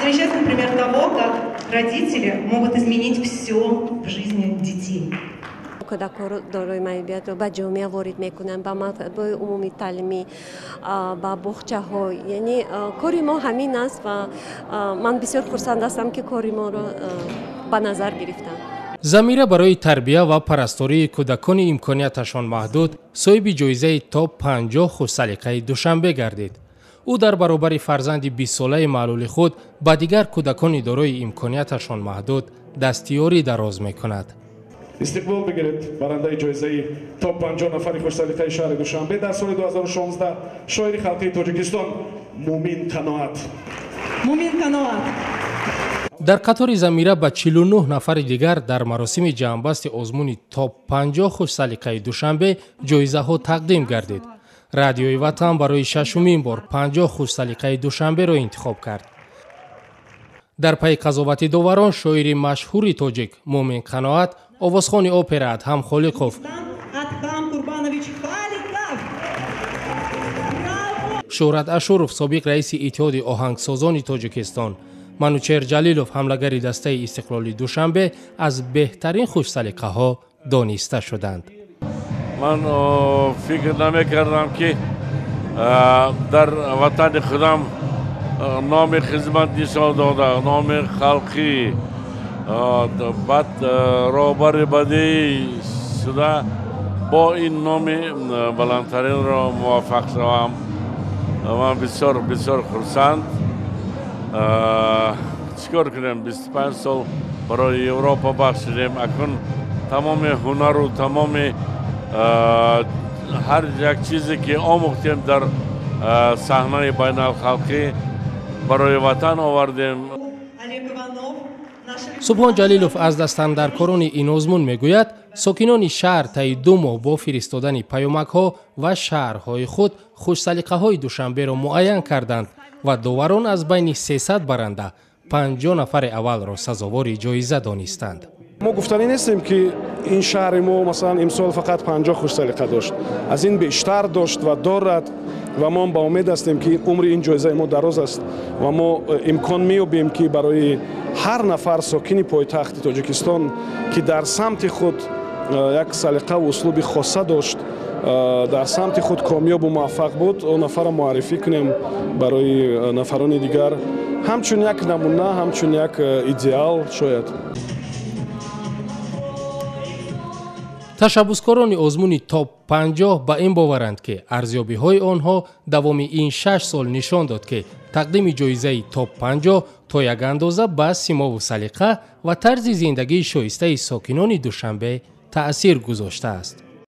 Замечательный пример того, как родители могут изменить все в жизни детей. Кӯдакҳоро дорои маъюбиятро ба ҷомеа ворид мекунанд, ба мактабҳои умумии таълимӣ, ба боғчаҳо. Яъне кори мо ҳамин аст ва ман бисёр хурсанд ҳастам, ки кори моро ба назар гирифтанд. Замира барои тарбия ва парастории кӯдакони имконияташон маҳдуд соҳиби ҷоизаи топ 50 хушсалиқаи Душанбе гардид. Ӯ дар баробари фарзанди 20-солаи маълули худ ба дигар кӯдакони дорои имконияташон маҳдуд дастиёрӣ дароз мекунад. Истиқбол бигиред барандаи ҷоизаи топ 50 нафари хушсалиқаи шаҳри Душанбе дар соли 2016, шоири халқии Тоҷикистон Мумин Қаноат. Мумин Қаноат. Дар қатори Замира ба 49 нафари дигар дар маросими ҷамъбасти озмуни топ 50 хушсалиқаи Душанбе ҷоизаҳо тақдим гардид. Радиои Ватан барои шашумин бор 50 хушсалиқаи Душанберо интихоб кард. Дар пайи қазовати доварон шоири машҳури тоҷик Мумин Қаноат, овозхони опера Адҳам Холиқов, Шӯҳрат Ашуров, собиқ раиси Иттиҳоди оҳангсозони Тоҷикистон, Манучер Ҷалилов, ҳамлагари дастаи Истиқлоли Душанбе аз беҳтарин хушсалиқаҳо дониста шуданд. Ман фикр намекардам, ки дар ватани худам номи хизмат нишон дода, номи халқӣ, баъд роҳбари бадеӣ шуда, бо ин номи баландтаринро муваффақ шавам. Ман бисёр бисёр хурсанд. Чӣ кор кунем, 25 сол барои Европа бахшидем. Акнун тамоми ҳунару тамоми ҳар як чизе, ки омӯхтем, дар саҳнаи байналхалқӣ барои ватан овардем. Субҳон Ҷалилов аз дастандаркорони ин озмун мегӯяд, сокинони шаҳр таи 2 моҳ бо фиристодани паёмакҳо ва шаҳрҳои худ хушсалиқаҳои Душанберо муайян карданд ва доварон аз байни 300 баранда 50 нафари аввалро сазовори ҷоиза донистанд. Мо гуфтанӣ нестем, ки ин шаҳри мо, масалан, имсол фақат 50 хушсалиқа дошт. Аз ин бештар дошт ва дорад ва мо ба умед ҳастем, ки умри ин ҷоизаи мо дароз аст ва мо имкон меёбем, ки барои ҳар нафар сокини пойтахти Тоҷикистон, ки дар самти худ як салиқаву услуби хоса дошт, дар самти худ комёбу муваффақ буд, он нафарро муаррифӣ кунем барои нафарони дигар, ҳамчун як намуна, ҳамчун як идеал шояд. Ташаббускорони озмуни топ 50 ба ин боваранд, ки арзёбиҳои онҳо давоми ин 6 сол нишон дод, ки тақдими ҷоизаи топ 50 то як андоза ба симову салиқа ва тарзи зиндагии шоистаи сокинони Душанбе таъсир гузоштааст.